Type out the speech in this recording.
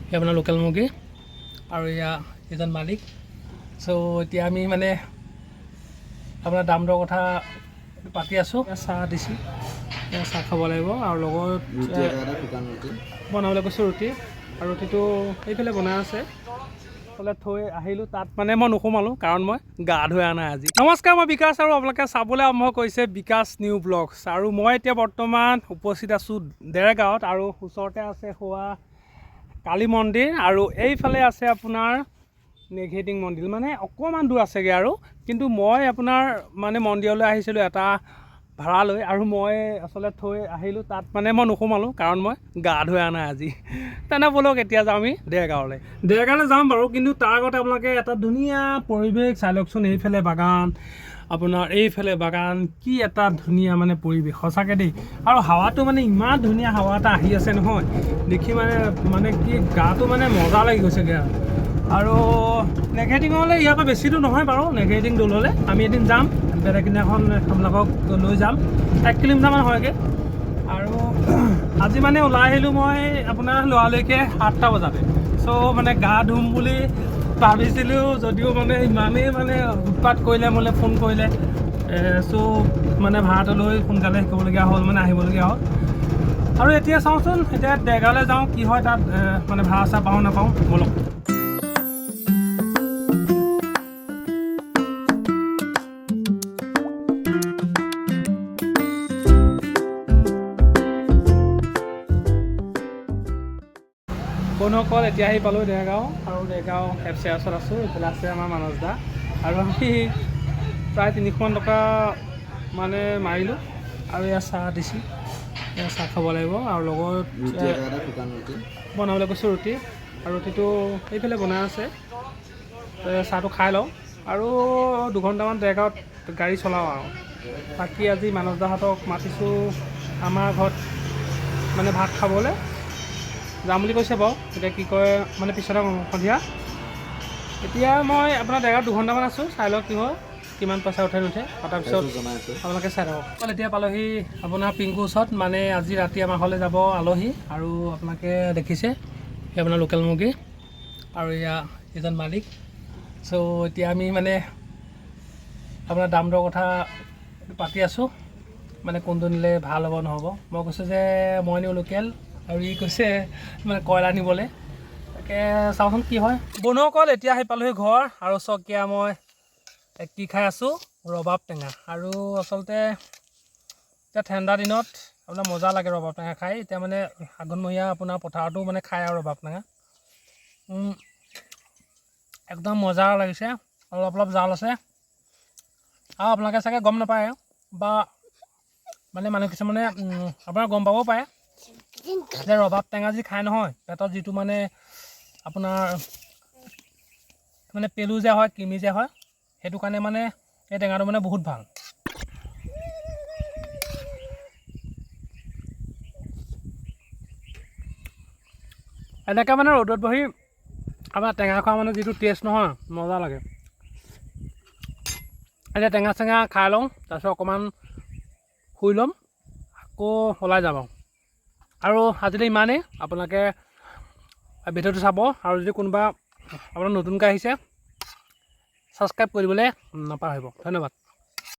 এই আপোনাৰ লোকেল মুৰ্গী আৰু এয়া এজন মালিক। চ' এতিয়া আমি মানে আপোনাৰ দাম দৰৰ কথা পাতি আছোঁ। চাহ দিছোঁ, এয়া চাহ খাব লাগিব আৰু লগত ৰুটি এটা এটা, শুকান ৰুটি। বনাবলৈ কৈছোঁ ৰুটি, আৰু ৰুটিটো এইফালে বনাই আছে। ফালে থৈ আহিলোঁ, তাত মানে মই নোসোমালোঁ, কাৰণ মই গা ধুই নাই আজি। নমস্কাৰ, মই বিকাশ আৰু আপোনালোকে চাবলৈ আৰম্ভ কৰিছে বিকাশ নিউ ব্লগছ। আৰু মই এতিয়া বৰ্তমান উপস্থিত আছোঁ দেৰগাঁৱত, আৰু ওচৰতে আছে হোৱা কালী মন্দিৰ, আৰু এইফালে আছে আপোনাৰ নেঘেটিং মন্দিৰ, মানে অকণমান দূৰ আছেগৈ আৰু। কিন্তু মই আপোনাৰ মানে মন্দিৰলৈ আহিছিলোঁ এটা ভাড়া লৈ, আৰু মই আচলতে থৈ আহিলোঁ, তাত মানে মই নোসোমালোঁ, কাৰণ মই গা ধুই নাই আজি। তেনে ব'লক, এতিয়া যাওঁ আমি দেৰগাঁৱলৈ। দেৰগাঁৱলৈ যাম বাৰু, কিন্তু তাৰ আগতে আপোনালোকে এটা ধুনীয়া পৰিৱেশ চাই লওকচোন। এইফালে বাগান, আপোনাৰ এইফালে বাগান, কি এটা ধুনীয়া মানে পৰিৱেশ সঁচাকৈ দেই। আৰু হাৱাটো মানে ইমান ধুনীয়া হাৱা এটা আহি আছে নহয়, দেখি মানে মানে কি গাটো মানে মজা লাগি গৈছেগৈ আৰু। আৰু নেঘেটিঙলৈ ইয়াৰ পৰা বেছি দূৰ নহয় বাৰু। নেঘেটিং দৌললৈ আমি এদিন যাম, বেলেগ দিনাখন আপোনালোকক লৈ যাম, 1 কিলোমিটাৰমান হয়গৈ। আৰু আজি মানে ওলাই আহিলোঁ মই আপোনাৰ লৰালৰিকৈ 8টা বজাতে। চ' মানে গা ধুম বুলি ভাবিছিলোঁ যদিও মানে ইমানেই মানে উৎপাত কৰিলে, মোলৈ ফোন কৰিলে, চ' মানে ভাড়াটো লৈ সোনকালে শিকিবলগীয়া হ'ল, মানে আহিবলগীয়া হ'ল। আৰু এতিয়া চাওঁচোন, এতিয়া দেৰগাঁৱলৈ যাওঁ, কি হয় তাত, মানে ভাড়া চাড়া পাওঁ নাপাওঁ, ব'লক। বন্ধুসকল, এতিয়া আহি পালোঁ দেৰগাঁও, আৰু দেৰগাঁও এফ চি ওচৰত আছোঁ। এইফালে আছে আমাৰ মানস দা, আৰু আমি প্ৰায় 300মান টকা মানে মাৰিলোঁ। আৰু ইয়াত চাহ দিছোঁ, এয়া চাহ খাব লাগিব আৰু লগত ৰুটি এটা এটা, শুকান ৰুটি। বনাবলৈ কৈছোঁ ৰুটি, আৰু ৰুটিটো এইফালে বনাই আছে। চাহটো খাই লওঁ আৰু 2 ঘণ্টামান দেৰগাঁৱত গাড়ী চলাওঁ। আৰু বাকী আজি মানস দাহঁতক মাতিছোঁ আমাৰ ঘৰত মানে ভাত খাবলৈ যাম বুলি কৈছে বাৰু। এতিয়া কি কয় মানে পিছতে সন্ধিয়া। এতিয়া মই আপোনাৰ দেৰগাঁৱত 2 ঘণ্টামান আছোঁ, চাই লওক কি হয়, কিমান পইচা উঠে নুঠে, আৰু তাৰপিছত তাৰপিছত জনাই আছোঁ। আপোনালোকে চাই থাকক। এতিয়া পালোহি আপোনাৰ পিংকুৰ ওচৰত, মানে আজি ৰাতি আমাৰ ঘৰলৈ যাব আলহী। আৰু আপোনালোকে দেখিছে এই আপোনাৰ লোকেল মুৰ্গী আৰু এয়া এজন মালিক। চ' এতিয়া আমি মানে আপোনাৰ দাম দৰৰ কথা পাতি আছোঁ, মানে কোনটো নিলে ভাল হ'ব নহ'ব। মই কৈছোঁ যে মই নিওঁ লোকেল, আৰু ই কৈছে মানে কয়লা নিবলৈ। তাকে চাওঁচোন কি হয়। বন্ধুসকল, এতিয়া আহি পালোহি ঘৰ, আৰু চকীয়া মই কি খাই আছোঁ, ৰবাব টেঙা। আৰু আচলতে এতিয়া ঠাণ্ডা দিনত আপোনাৰ মজা লাগে ৰবাব টেঙা খাই। এতিয়া মানে আঘোণমহীয়া আপোনাৰ পথাৰতো মানে খায় আৰু ৰবাব টেঙা। একদম মজা লাগিছে, অলপ অলপ জাল আছে। আৰু আপোনালোকে চাগে গম নাপায় বা মানে মানুহ কিছুমানে আপোনাৰ গম পাব পাৰে যে ৰবাব টেঙা যি খায় নহয়, পেটত যিটো মানে আপোনাৰ মানে পেলু যে হয়, কৃমি যে হয়, সেইটো কাৰণে মানে এই টেঙাটো মানে বহুত ভাল। এনেকৈ মানে ৰ'দত বহি আমাৰ টেঙা খোৱা মানে যিটো টেষ্ট নহয়, মজা লাগে। এতিয়া টেঙা চেঙা খাই লওঁ, তাৰপিছত অকণমান শুই ল'ম, আকৌ ওলাই যাম। আৰু আজিলৈ ইমানেই। আপোনালোকে ভিডিঅ'টো চাব, আৰু যদি কোনোবা আপোনাৰ নতুনকৈ আহিছে, ছাবস্ক্ৰাইব কৰিবলৈ নাপাহৰিব। ধন্যবাদ।